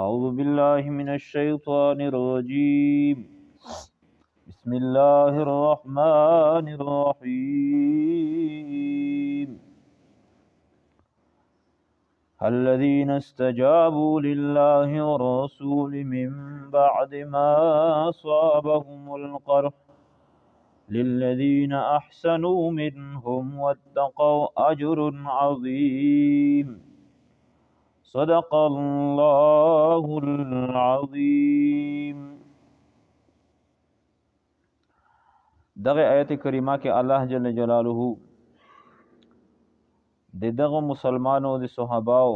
أعوذ بالله من الشيطان الرجيم. بسم الله الرحمن الرحيم. الذين استجابوا لله والرسول من بعد ما أصابهم القرح للذين أحسنوا منهم واتقوا أجر عظيم. صدق الله العظيم. دغه آیت کریمه کې الله جل جلاله د دغه مسلمانو د صحاباو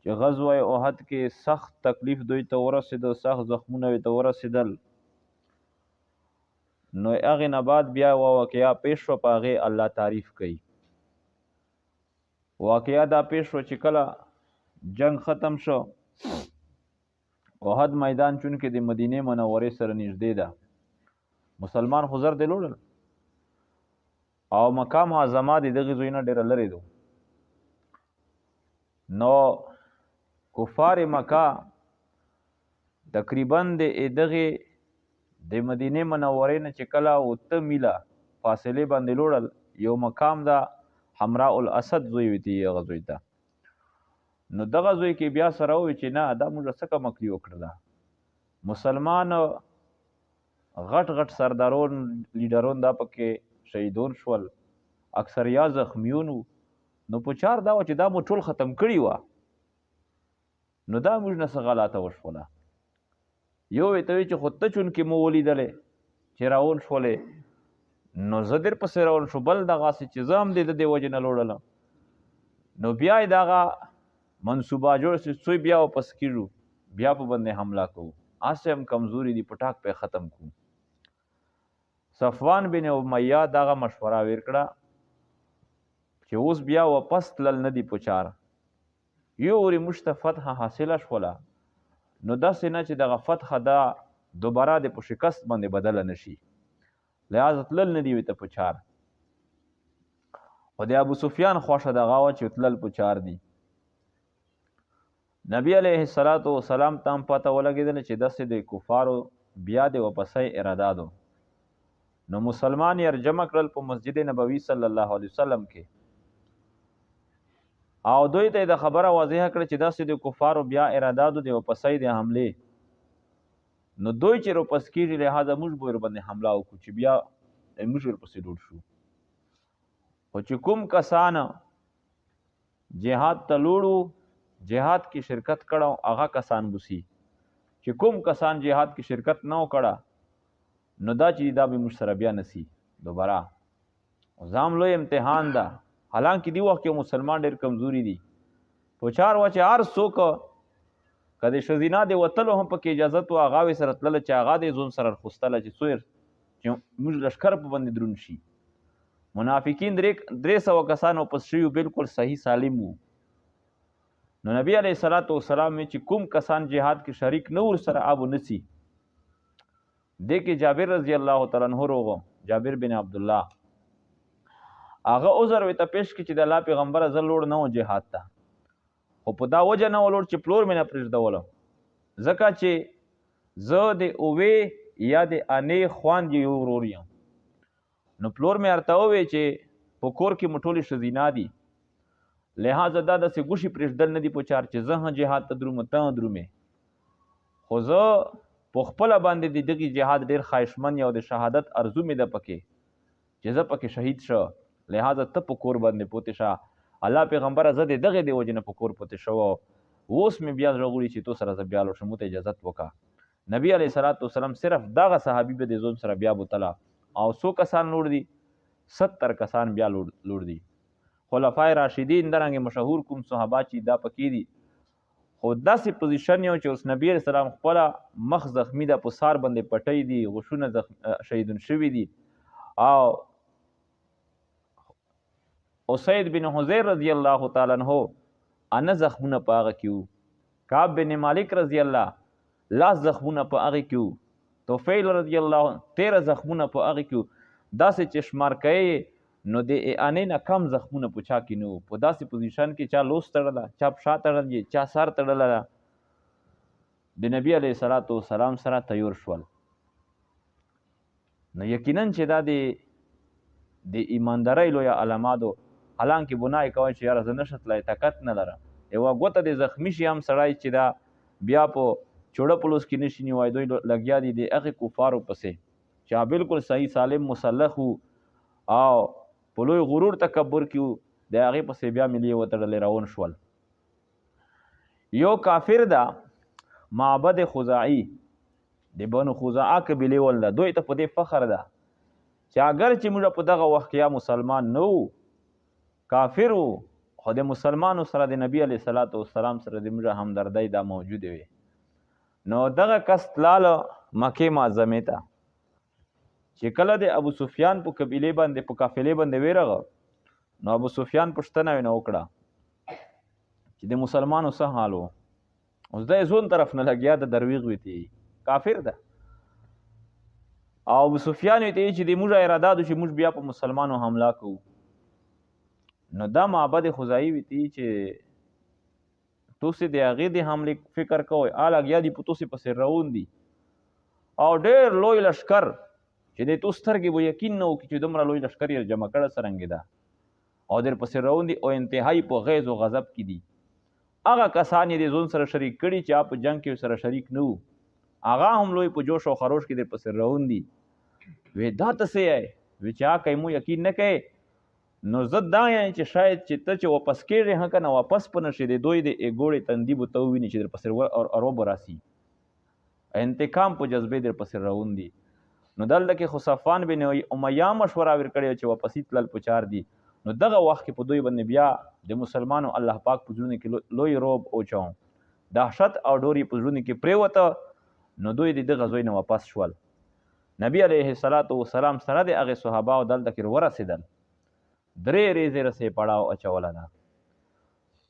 چې غزوه احد کې سخت تکلیف دوی ته ورسېد، سخت زخمونه دوی ته ورسېدل، نو هغې نه بعد بیا یوه واقعه پېښ شوه، په هغې الله تعریف کوي. واقعه دا پېښ شوه چې کله جنگ ختم شو، احد میدان چونکې د مدینې منورې سره نږدې ده، مسلمان خو زر دی لوړل او مکه معظمه د دغې ځای نه ډېره لرې ده. نو کفار مکه تقریبا د دغې د مدینې منورې نه چې کله 8 میله فاصلې باندې لوړل، یو مقام ده حمراء الاسد زوی وي هغه زوی ته. نو دغه زوی کې بیا سره ووی چې نه، دا موږ څه کمکلي وکړله، مسلمان غټ غټ سردارون لیډرون دا پکې شهیدون شول، اکثریا زخمیون وو. نو په چار دا وه چې دا مو ټول ختم کړي وه، نو دا موږ نه څه غلطه وشوله. یو یې ته وی چې خو ته چونکې مو ولیدلې چې راون شولې، نو زه در پسې روان شو، بل دغسې چې زه هم د دې وجې نه لوړلم. نو بیا یې دغه منصوبه جوړ شي، څوی بیا واپس کېږو، بیا په باندې حمله کوو، هسې هم کمزوري دي، په ټاک پې ختم کړو. صفوان بن امیه دغه مشوره ورکړه چې اوس بیا واپس تلل نه دي په چار، یو ورې موږ ته فتح حاصله شوله، نو داسې نه چې دغه فتح دا دوباره د په شکست باندې بدله نه شي، لہذا تلل نه دي ورته په چار. خو د ابو سفیان خوښه دغه وه چې تلل په چار دي. نبی علیه الصلاة والسلام ته هم پته ولګېدله چې داسې د کفارو بیا د واپسۍ اراده ده. نو مسلمان یې جمع کړل په مسجد نبوي صلی الله علیه وسلم کې، او دوی ته یې د خبره واضحه کړه چې داسې د کفارو بیا اراده ده د واپسۍ د حملې. نو دوی چې راپس کېږي، لهذا موږ به ورباندې حمله وکړو چې بیا موږ ورپسې لوړ شو. خو چې کوم کسان جهاد ته لوړو، جهاد کې شرکت کړو، هغه کسان بوسي. چې کوم کسان جهاد کې شرکت نه وکړه، نو دا چې دا به موږ سره بیا نسی دوباره. ځام لوی امتحان ده، حالانکه دی وخت کې مسلمان ډېر کمزوري دي. په چار وه چې هر څوک که د ښځینه د وتلو هم پکې اجازت وه، هغه وې سره تلله چې هغه د ځون سره خوستله چې څویر چې موږ لښکر په باندې درون شي. منافقین 300 کسان واپس شوي، بالکل صحیح سالم وو. نو نبی علیه الصلاة والسلام چې کوم کسان جهاد کې شریک نه ور سره ابو نسی. دې کې جابر رضی الله تعالی عنہ روغو، جابر بن عبدالله هغه عذر ورته پیش کړي چې د الله پیغمبر زه لوړ نه وم جهاد ته، خو په دا وجه نه ولوړ چې پلور مې نه پرېږدولم، ځکه چې زه د اوې یا د انې خواند یو ورور یم. نو پلور مې ورته ووی چې په کور کې مو ټولې ښځینه دي، لهذا دا داسې ګوشي پرېږدل نه دي په چار چې زه هم جهاد ته درومم ته هم درومې. خو زه په خپله باندې د دغې جهاد ډېر خواهشمند یم او د شهادت ارزو مې ده پکې چې زه پکې شهید شم، لهذا ته په کور باندې پوتې شه. الله پیغمبره زه د دغې د وجې نه په کور پوتې شوم، اوس مې بیا زړه غواړي چې تو سره زه بیا لوړ شم، ته اجازت وکړه. نبی علیه الصلاة والسلام صرف دغه صحابي به د ځون سره بیا بوتله، او څو کسان لوړ دي؟ 70 کسان بیا لوړ دي. خلفای راشدین درنګ مشهور کوم صحابه چې دا پکې دي. خو داسې پوزیشن یو چې اوس نبی علیه السلام خپله مخ زخمی ده، په سار باندې پټۍ دي، غوښونه شهیدون شوي دي. او اسید بن حضیر رضی الله تعالی عنہ انه زخمونه په هغه کې وو، کعب بن مالک رضی الله لاس زخمونه په هغه کې وو، طفیل رضی الله 13 زخمونه په هغه کې وو. داسې چې شمار کوي نو د اعانې نه کم زخمونه په چا کې نه وو. په داسې پوزیشن کې چا لوس تړله، چا پښا تړلې، چا سر تړله ده. د نبی علیه الصلاة والسلام سره تیور شول. نو یقینا چې دا د ایماندارۍ لویه علامه ده. حالانکه بنا یې کوي چې یاره زه نه شم تللی، طاقت نه لرم، یوه ګوته دې زخمي شي هم سړی چې دا بیا په چوړه پلوس کې نشي نیوای. دوی لګیا دي د هغې کفارو پسې چې هغه بالکل صحیح سالم مسلح وو او په لوی غرور تکبر کې وو، د هغې پسې بیا ملي وتړلې روان شول. یو کافر ده معبد خزاعي د بنو خزاعه قبیلې ول ده، دوی ته په دې فخر ده چې اګر چې موږ په دغه وخت کې یا مسلمان نه وو، کافر وو، خو د مسلمانو سره د نبی علیه الصلاة والسلام سره د موږ همدردۍ دا موجودې وي. نو دغه کس تلاله مکې معظمې ته، چې کله د ابو سفیان په قبیلې باندې په قافلې باندې ویرغه، نو ابو سفیان پوښتنه وینه وکړه چې د مسلمانو څه حال و. اوس د ځون طرف نه لګیا د درویغ ویتی کافر ده. او ابو سفیان ویتی چې د موږ اراده ده چې موږ بیا په مسلمانو حمله کوو. نو دا معبد خزاعي ویتی چې توسې د هغې د حملې فکر کوئ، آ لګیا دي په توسې پسې روان دي او ډېر لوی لښکر چې د تو سترګې به یقین نه وکړي چې دومره لوی لښکر یې جمع کړی څرنګه ده، او در پسې روان دي او انتهایی په غیظ او غضب کې دي. هغه کسان یې د ځون سره شریک کړي چې په جنګ کې سره شریک نه وو، هغه هم لوی په جوش او خروش کې در پسې روان دي. وی دا ته څه یې؟ وی چې هغه مو یقین نه کوي، نو زه دا یم چې شاید چې ته چې واپس کېږې ها که نه واپس په نه شې، د دوی د ایګوړې تندي به ته ووینې چې در پسې ور به راسي، انتقام په جذبې در پسې روان دي. نو دلته کې خو صفوان بن امیه مشوره ورکړې چې واپسې تلل په چار دي. نو دغه وخت کې په دوی باندې بیا د مسلمانو الله پاک په زړونو کې لوی روب اوچاو، دهشت او ډور یې په زړونو کې پرېوته. نو دوی د دغه ځای نه واپس شول. نبی علیه الصلاة والسلام سره د هغې صحابه او دلته کې ورسېدل، درې ریزې رسې پړاو اچوله ده.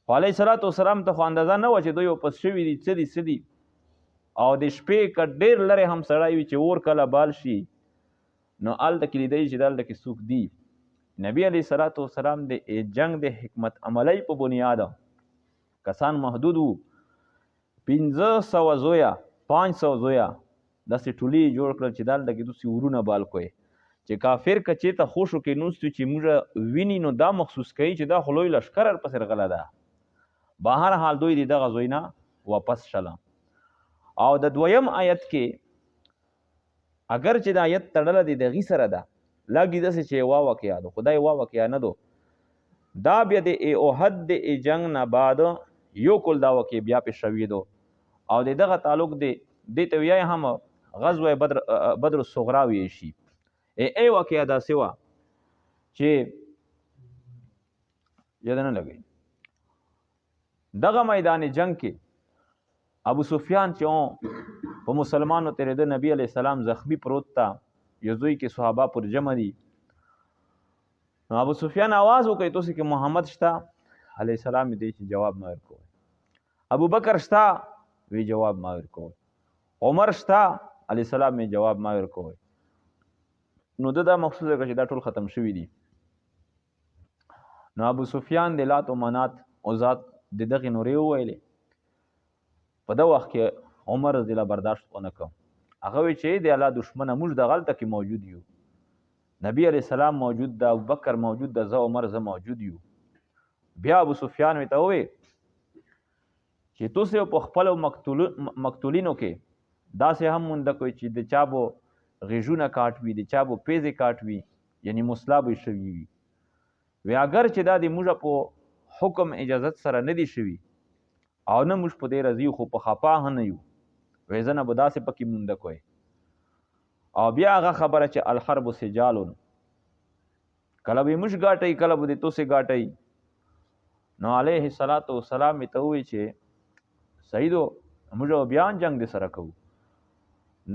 خو علیه الصلاة والسلام ته خو اندازه نه وه چې دوی واپس شوي دي، څه دي څه دي. او د شپې که ډېر لرې هم سړی وي چې اور کله بال شي، نو هلته کې لیدی چې دلته کې څوک دي. نبی علیه الصلاة والسلام د جنګ د حکمت عملی په بنیاد کسان محدود وو، 500 زویه 500 زویه داسې ټولي یې جوړ کړل چې دلته کې داسې ورونه بال کوي چې کافر که چېرته خوشو کې نوستي چې موږ ویني، نو دا مخصوص کوي چې دا خو لوی لښکر ورپسې راغلی ده. بهر حال دوی د دغه ځای نه واپس شله. او د دویم آیت کې اگر چې د آیت تړله د دغې سره ده، لګي داسې چې یوه واقعه ده، خو دا یوه واقعه نه ده. دا بیا د احد د جنګ نه بعد یو کل دا واقع بیا پې شوې ده. او د دغه تعلق دی دې ته ویای هم غزوه بدر، بدر الصغرا ویای شي. ای واقعه داسې وه چې یاد نه لګي دغه میدان جنگ کې ابو سفیان چې په مسلمانو تېرېده، نبی علیه السلام زخمی پروت تا، یو ځای کې صحابه پر جمع دي. نو ابو سفیان आवाज وکړ، تاسو کې محمد شته؟ علیه السلام دې چې جواب نه ورکوي. ابو بکر شته؟ وی جواب ما ورکوي. عمر شته؟ علیه السلام یې جواب ما ورکوي. نو دا مقصود ده چې دا ټول ختم شوي دي. نو ابو سفیان د لات او منات او ذات د دغې نورې وویلې. په دغه وخت کې عمر رضی الله برداشت ونه کړ. هغه وی چې د الله دښمنه، موږ دغلته کې موجود یو، نبی علیه السلام موجود ده، ابوبکر موجود ده، زه عمر زه موجود یو. بیا ابو سفیان ورته ووی چې تاسو په خپلو مقتولینو کې داسې هم مونده کوئ چې د چا به غېږونه کاټ وي، د چا به پیزې کاټ وي، یعنی مسلا به شوي وي. وی اګر چې دا د موږ په حکم اجازت سره نه دی شوي او نه موږ په دې راضي، خو په خپه هم نه یو، وی زنه به داسې پکې مونده کوئ. او بیا هغه خبره چې الحرب سجال، کله به موږ ګاټئ کله به د توسې ګاټئ. نو علیه الصلاة والسلام ته ووی چې سیدو موږ بیا جنګ دې سره کوو.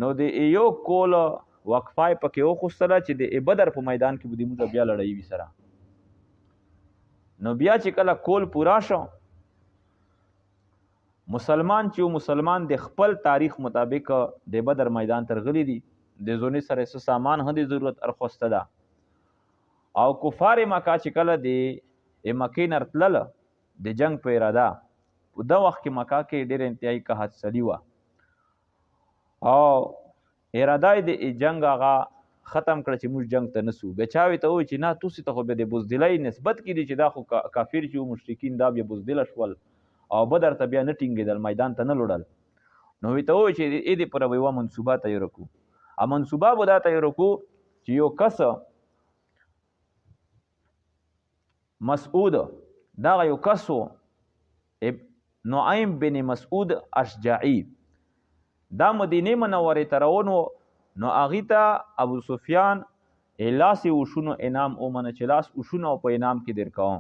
نو د یو کول وقفه یې پکې وخوستله چې د بدر په میدان کې به د موږ بیا لړۍ وي سره. نو بیا چې کله کول پورا شو، مسلمان چې مسلمان د خپل تاریخ مطابق د بدر میدان ته راغلي دي، د زونې سره څه سامان هم د ضرورت ارخوسته ده. او کفار مکه چې کله د مکې نه رتلل د جنگ په اراده، په دا وخت کې مکه کې ډېر انتهایی قحط سلی وه او اراده یې د جنگ هغه ختم کړه چې موږ جنگ ته نسو. بیا چا ورته وویل چې نه، تاسو ته خو بیا د بزدلۍ نسبت کېږي چې دا خو کافر چې مشرکین دا بیا بزدله شول او بدر ته بیا نه ټینګېدل، میدان ته نه لوړل. نو ورته وویل چې ای دې پر به یوه منصوبه تیاره کړو، او منصوبه به دا تیاره کړو چې یو کس مسعود، دغه یو کس و نعیم بن مسعود اشجعی، دا مدینه منورې ته روان و. نو هغې ته ابو سفیان لاس اوښونو انعام ومنه چې لاس اوښونه او په انعام کې در کوم،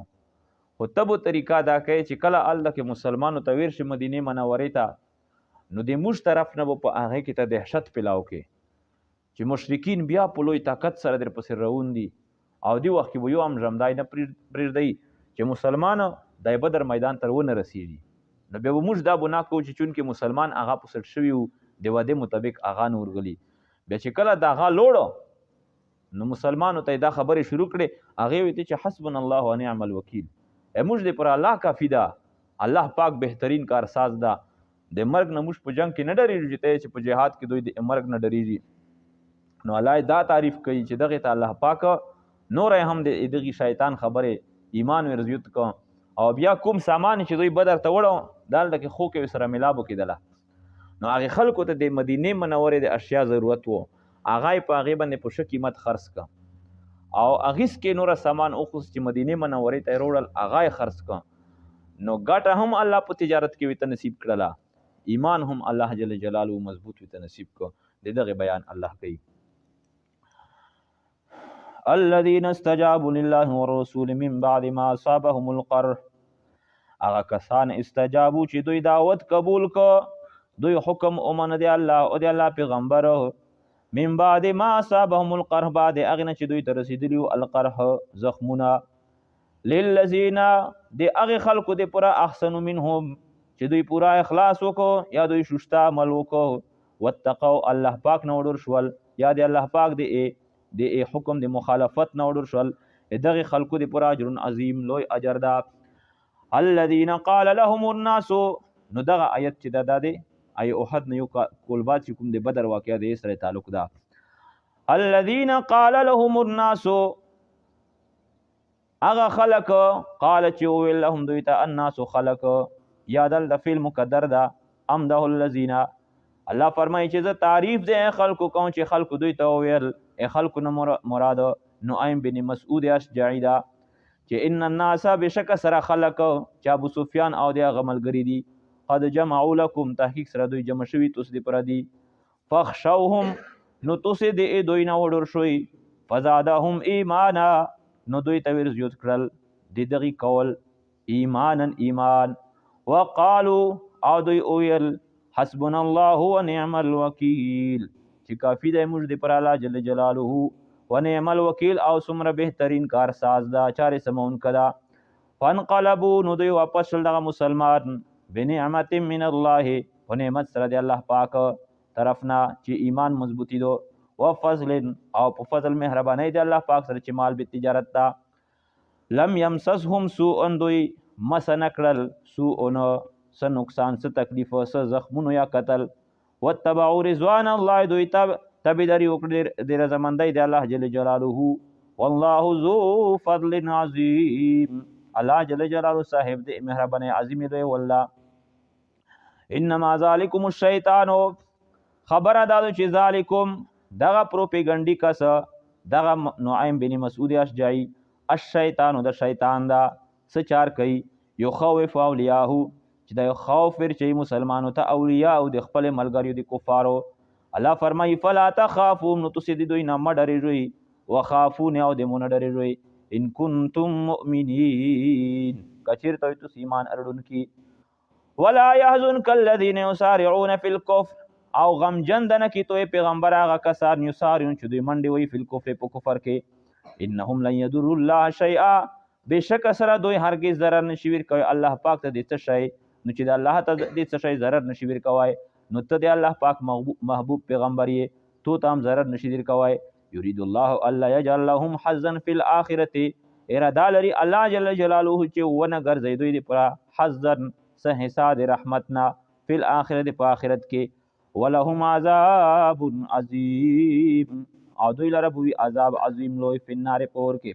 خو ته به طریقه دا کوې چې کله هلته کې مسلمانو ته ویر شي مدینې منورې ته، نو د موږ طرف نه به په هغې کې ته دهشت پلاو کې چې مشرکین بیا په لوی طاقت سره در پسې روان دي، او دې وخت کې به یو هم ژوندی نه پرېږدئ چې مسلمان د بدر میدان تر ونه رسېږي. نو بیا به موږ دا ګناه کوو چې چونکې مسلمان هغه په سټ شوي وو د وعدې مطابق هغه نه ورغلي. بیا چې کله د هغه لوړو نو مسلمانو ته دا خبرې شروع کړې، هغې ویل چې حسبنا الله ونعم الوکیل، ای موږ دې پر الله کافي ده، الله پاک بهترین کارساز ده، د مرګ نه موږ په جنگ کې نه ډریږو چې ته چې په جهاد کې دوی د مرګ نه ډریږي. نو الله دا تعریف کوي چې دغه ته الله پاک نور هم د دغه شیطان خبره ایمان ورزیوت کو، او بیا کوم سامان چې دوی بدر ته وړو دالته کې خو کې سره ملابو کېدله. نو هغه خلکو ته د مدینه منورې د اشیاء ضرورت وو، هغه یې په هغې باندې په ښه قیمت خرڅ که، او هغیس کې نوره سامان وخوست چې مدینه منورې ته یې راوړل هغه یې خرڅ که. نو ګټه هم الله په تجارت کې ورته نصیب کړله، ایمان هم الله جل جلاله مضبوط ورته نصیب که. د دغه بیان الله کوي. الذين استجابوا لله والرسول من بعد ما اصابهم القرح، هغه کسان استجابو چې دوی دعوت قبول کو، دوی حکم ومنه دی الله او دی الله پیغمبر، من بعد ما اصابهم القرح، بعد هغه نه چې دوی ته رسېدلي وو القرح زخمونه، للذین د هغه خلکو د پوره احسنو منهم چې دوی پوره اخلاص وکړو یا دوی ششته عمل وکړو، واتقوا الله پاک نه وډور شول، یا د الله پاک د د حکم د مخالفت نه وډور شول، دغه خلکو د پوره اجر عظیم لوی اجر ده. الذين قال لهم الناس، نو دغه آیت چې دا دی ای احد نه یو کول بعد چې کوم د بدر واقعه دی سره تعلق ده. الذين قال لهم الناس، هغه خلق قال چې وویل لهم دوی ته الناس خلق، یا دل د فعل مقدر ده، امده الذین، الله فرمایي چې زه تعریف د خلکو کوم چې خلکو دوی ته وویل، ای خلکو نه مراد نعیم بن مسعود اشجعي ده، چې ان الناس بشک سره خلق چې ابو سفیان او د هغه ملګري دي، قد جمعوا لکم تحقیق سره دوی جمع شوي تاسو دې پر دي، فخشوهم نو تاسو دې دوی نه وډور شوي، فزادهم ایمانا نو دوی ته ور زیات کړل د دغه قول ایمانا ایمان، وقالو او دوی وویل حسبنا الله ونعم الوکیل، چې کافي دی موږ دې پر الله جل جلاله، ونعم الوکیل او څومره بهترین کارساز ده، چارې سمونکی ده. فانقلبوا نو دوی واپس شول دغه مسلمان بنعمت من الله په نعمت سره د الله پاک طرفنا چې ایمان مضبوطی دو، وفضل او په فضل مهربانۍ د الله پاک سره چې مال به تجارت ده، لم یمسسهم سوء دوی مس نه کړل سوء څه نقصان څه تکلیف څه زخمونو یا قتل، واتبعوا رضوان الله دوی تابعداري وکړي د رضامندۍ د الله جل جلاله، والله ذو فضل عظیم، الله جل جلاله صاحب د مهربانۍ عظیم دی. والله انما ذالکم الشیطان، خبره دا ده چې ذالکم دغه پروپیګنډي کس دغه نعیم بن مسعود اشجعي الشیطان د شیطان دا څه چار کوي، یخوف اولیاءه چې دا یو خوف ورچوي مسلمانو ته اولیاء او د خپل ملګریو د کفارو. الله فرمایي فلا تخافوهم نو تاسو د دوی نه مه ډارېږئ، وخافوني او د مو نه ډارېږئ، ان کنتم مؤمنین که چېرته وي تاسو ایمان اړونکي. ولا يحزنك الذين يسارعون في الكفر، او غمجن د نه کی توی پیغمبر هغه کسان یسارعون چې دوی منډې وهي فی الکفر په کفر کې، انهم لن یضروا الله شیئا بشک سره دوی هرگز ضرر نشي ورکوي الله پاک ته د څه شی، نو چې د الله ته د څه شی ضرر نشي ورکوي نو ته د الله پاک محبوب پیغمبر یې، تو ته هم ضرر نشي درکوي. یرید الله الله یجعل لهم حظا فی الاخرته، اراده لري الله جل جلاله چې ونه ګرځي دوی دی پر حظا څه حصہ د رحمت نه فی الاخرته په آخرت کې، ولهم عذاب عظیم، او دوی لره به وي عذاب عظیم لوی فی النار په اور کې.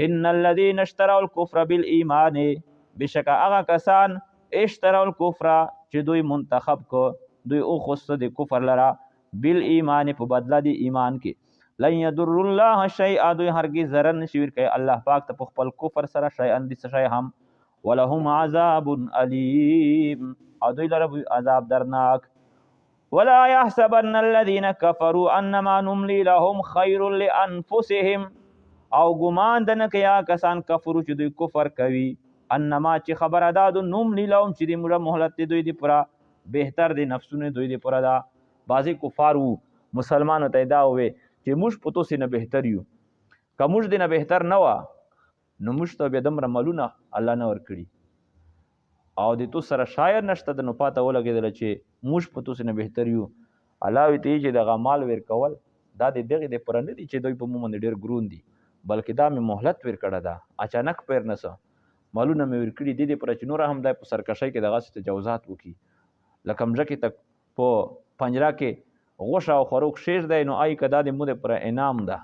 ان الذين اشتروا الكفر بالایمان، بشکه هغه کسان اشتروا الكفر چې دوی منتخب کو، دوی اوخست د کفر لره بالایمان په بدله د ایمان کې، لن یضر الله شیئا، دوی هرگز ضرر نشي ورکوي الله پاک ته په خپل کفر سره شیئا د څه شی هم، ولهم عذاب الیم، او دوی لره به عذاب درناک. ولا يحسبن الذين كفروا انما نملي لهم خير لانفسهم، او ګمان د نه کوي هغه کسان کفرو چې دوی کفر کوي، انما چې خبره دا د نملي لهم چې د موږ مهلت دی دوی دی پوره بهتر دی نفسونه دوی دی پوره ده. بعضې کفار وو مسلمانو ته یې دا ووی چې موږ په توسې نه بهتر یو، که موږ دې نه بهتر نه وه نو موږ ته بیا دومره مالونه الله نه ورکړي او د تو سره شاید نشته د نو پاته ولګېدله چې موږ په توسې نه بهتر یو. الله وی ته چې دغه مال ورکول دا د دغې د پره نه دي چې دوی په موږ باندې ډېر ګرون دي، بلکې دا مې مهلت ورکړه ده، اچانک پیر نه څه مالونه مې ورکړي دې دې پره چې نوره هم دی په سرکشۍ کې دغسې تجاوزات وکړي، لکه مځکې ته په پنجره کې غوښه او خوراک کښېږدی نو آی که دا د مو دپاره انعام ده،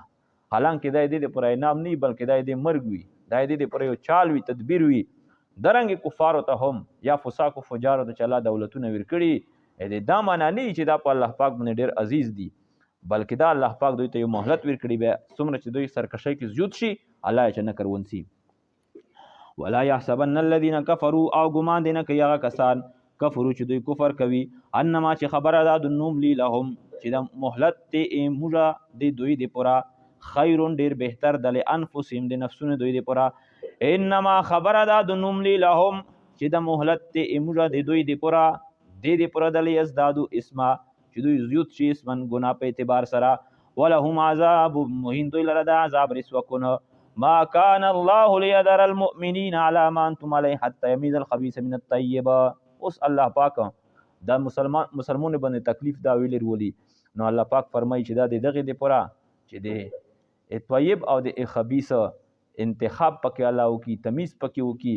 حالانکه دا دې پر انعام نه، بلکې دا دې مرګ وي، دا دې پر یو چال وي، تدبیر وي. درنګ کفارو ته هم یا فساق او فجارو ته چې الله دولتونه ورکړي، دې دا معنا نه چې دا په الله پاک باندې ډېر عزیز دي، بلکې دا الله پاک دوی ته یو مهلت ورکړي، بیا څومره چې دوی سرکشۍ کې زیوت شي الله یې چې نه کرونسي. ولا يحسبن الذين كفروا، او ګمان دې نه کوي هغه کسان کفرو چې دوی کفر کوي، انما چې خبره ده د نوم لی لهم چې د مهلت دی موږه د دوی د پوره خیر ډیر بهتر د لانفسهم د نفسونو دوی د پوره، انما خبره ده د نوم لی لهم چې د مهلت دی موږه د دوی د پوره د دې پوره د لیزدادو اسما چې دوی زیوت شي اسمن ګناه په اعتبار سره، ولهم عذاب مهین، دوی لره د عذاب رسوا کونه. ما كان الله ليذر المؤمنين على ما انتم عليه حتى يميز الخبيث من الطيب. اوس الله پاک دا مسلمان مسلمانو باندې تکلیف دا ویلې ولي، نو الله پاک فرمایي چې دا د دغې د پوره چې د طیب او د خبیث انتخاب پکې الله وکي، تمیز پکې وکي.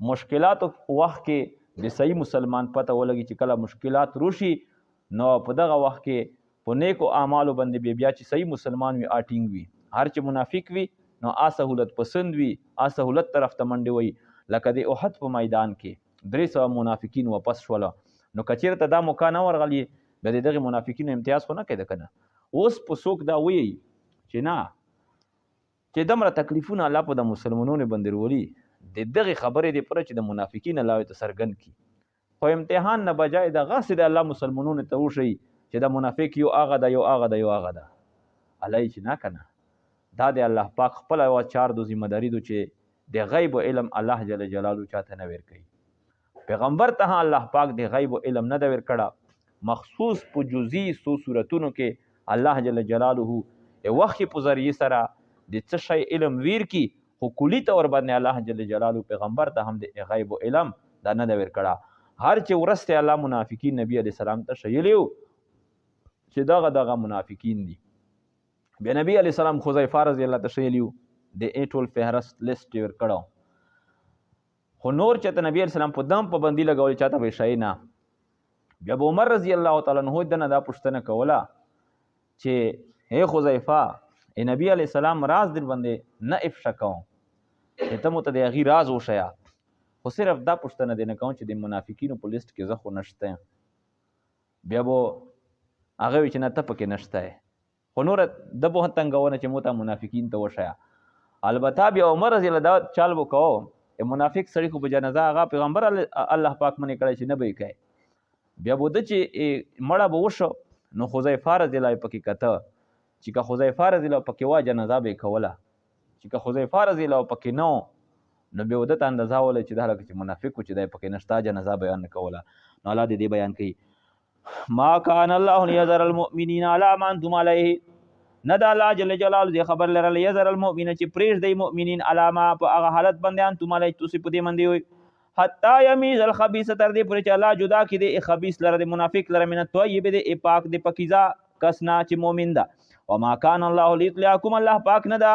مشکلاتو وخت کې د صحیح مسلمان پته ولګي چې کله مشکلات روشي نو په دغه وخت کې په نیکو اعمالو باندې بیا بیا چې صحیح مسلمان وي آ ټینګ وي، هر چې منافق وي نو آ سهولت پسند وي، آ سهولت طرف ته منډې وي. لکه د احد په میدان کې 300 منافقین واپس شول، نو که چېرته دا موقع نه ورغلی بیا د دغې منافقینو امتیاز خو نه کېده که نه. اوس په څوک دا وایي چې نه چې دمره تکلیفونه الله په د مسلمانانو باندې رولي د دغې خبرې د پره چې د منافقین الله ته څرګند کړي، خو امتحان نه بجای د غسې د الله مسلمانانو ته وښیي چې د منافق یو هغه ده، یو هغه ده، یو هغه ده. الله یې چې نه که نه دا د الله پاک خپله یوه چار دو ذمه داري دو چې د غیب علم الله جل جلاله چاته نه ورکوي. پیغمبر ته الله پاک د غیب علم نه ده ورکړه، مخصوص په جزئی څو صورتونو کې الله جل جلاله د وحي په ذریعه سره د څه شی علم ویر کی، خو کلی طور باندې الله جل جلاله پیغمبر ته هم د غیب علم دا نه ده ورکړه. هر چې ورسته الله منافقین نبی علیه السلام ته ښیلی چې دغه دغه منافقین دي، بیا نبی علیه السلام حذیفه رضی الله ته ښیلی د ای ټول فهرست لیست یې ورکړو، خو نور چې ته نبی علیه السلام په دم پابندي لګولې چاته به یې ښیي نه. بیا به عمر رضی الله تعالی عنہ دنه دا پوښتنه کوله چې هی حذیفه، ای نبی علیه السلام راز در باندې نه افشا کوم چې ته مو ته د هغې راز وښیه، خو صرف دا پوښتنه دې نه کوم چې د منافقینو په لیست کې زه خو نشته یم. بیا به هغه وي چې نه ته پکې نشته یې، خو نوره د به تنګونه چې مو ته منافقین ته وښیه. البته بیا عمر رضی الله دا چال به کوو، منافق سړي خو په جنازه هغه پیغمبر الله پاک منې کړی چې نه به یې کوي. بیا به ده چې مړه به وشو نو حذیفه رضی الله پکې کته چې که حذیفه رضی الله پکې وه جنازه به یې کوله، چې که حذیفه رضی الله پکې نه و نو بیا ده ته اندازه وله چې دا لکه چې منافق و چې دی پکې نشته جنازه به یې نه کوله. نو الله دې دې بیان کوي ما کان الله لیذر المؤمنین علی ما انتم علیه، نه د الله جل جلاله دې خبر لرل یذر المؤمنین چې پرېږدئ مؤمنین علی ما په هغه حالت باندې انتم علیه تاسو په دې باندې وئ، حتی یمیز الخبیث تر دې پورې چې الله جدا کړي د خبیث لره د منافق لره من الطیب د پاک د پکیزه کس نه چې مؤمن ده. وما کان الله لیطلعکم، الله پاک نه ده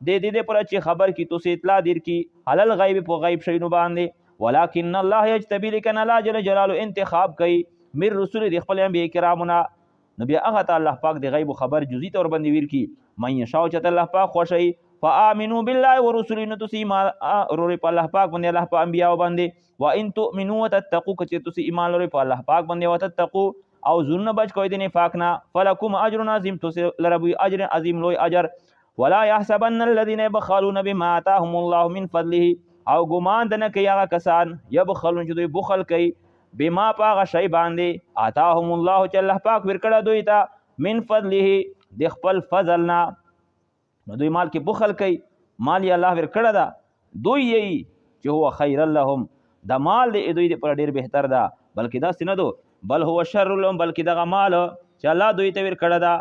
د دې د پر چې خبر کی تاسو اطلاع دیر کی علل غیب په غیب شینو باندې، ولکن الله یجتبی، لیکن الله جل جلاله انتخاب کوي مر رسول د خپل انبیاء کرامونه. نو بیا هغه ته الله پاک د غیب خبر جزئی تور باندې ویر کی من یشاء، چې الله پاک خوشي. فآمنو بالله ورسله، نو تاسو ایمان وروړئ په الله پاک باندې، الله په انبیاء باندې. وان تؤمنوا وتتقوا، که تاسو ایمان لرئ په الله پاک باندې، وتتقوا او ځانونه بچ کوئ د نفاق نه، فلکم اجر عظیم، تاسو لره به اجر عظیم، لوی اجر. ولا يحسبن الذين يبخلون بما آتاهم الله من فضله، او ګمان د نه کوي هغه کسان، یبخلون چې دوی بخل کوي، بما په هغه شی باندې، آتاهم الله چې الله پاک ورکړه دوی ته، من فضله د خپل فضل نه. نو دوی مال کې بخل کوي، مال یې الله ورکړه ده، دوی یې چې هو خیر لهم، د مال دی دوی پر ډیر بهتر ده، بلکې دا سینه دو، بل هو شر لهم، بلکې دغه مال چې الله دوی ته ورکړه ده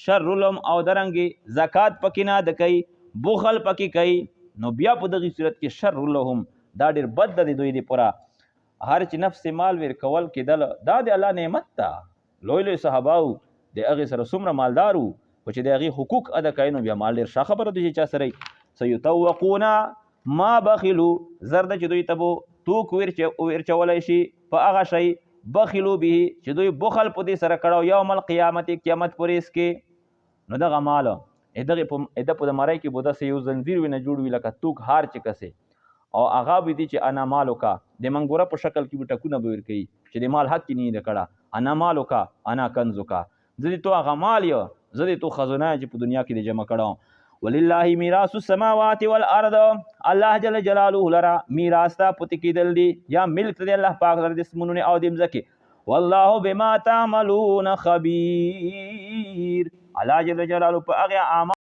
شر لهم، او درنګي زکات پکې نه د کوي، بخل پکې کوي، نو بیا په دغه صورت کې شر لهم، دا ډیر بد دی دوی دی پورا. هر چې نفس مال ورکول کېدل دا د الله نعمت ده. لوی لوی صحابه د هغې سره څومره مالدار وو، خو چې د هغې حقوق ادا کوي نو بیا مال ډېر ښه خبره ده چې چا سره. سیطوقون ما بخلو، زر ده چې دوی ته به توک ورچولی شي په هغه شی، بخلو به چې دوی بخل په دې سره کړو، یوم القیامت قیامت پرېس کې. نو دغه مال دغه په د په مرای کې به داسې یو زنځیر وي نه جوړ وي لکه توک هار چې کسې، او هغه به دي چې انا مالو کا، د منګوره په شکل کې به ټکونه به ورکوي چې د مال حق نه دی کړه، انا مالو کا انا کنزو کا، زه دې تو هغه مال یو، زه دې تو خزانه چې په دنیا کې دې جمع کړم. ولله میراث السماوات والارض، الله جل جلاله لرا میراث ته پتې کېدل دي یا ملک دی الله پاک لره د اسمنونو او د مځکې. والله بما تعملون خبير، الله جل جلاله په هغه اعمال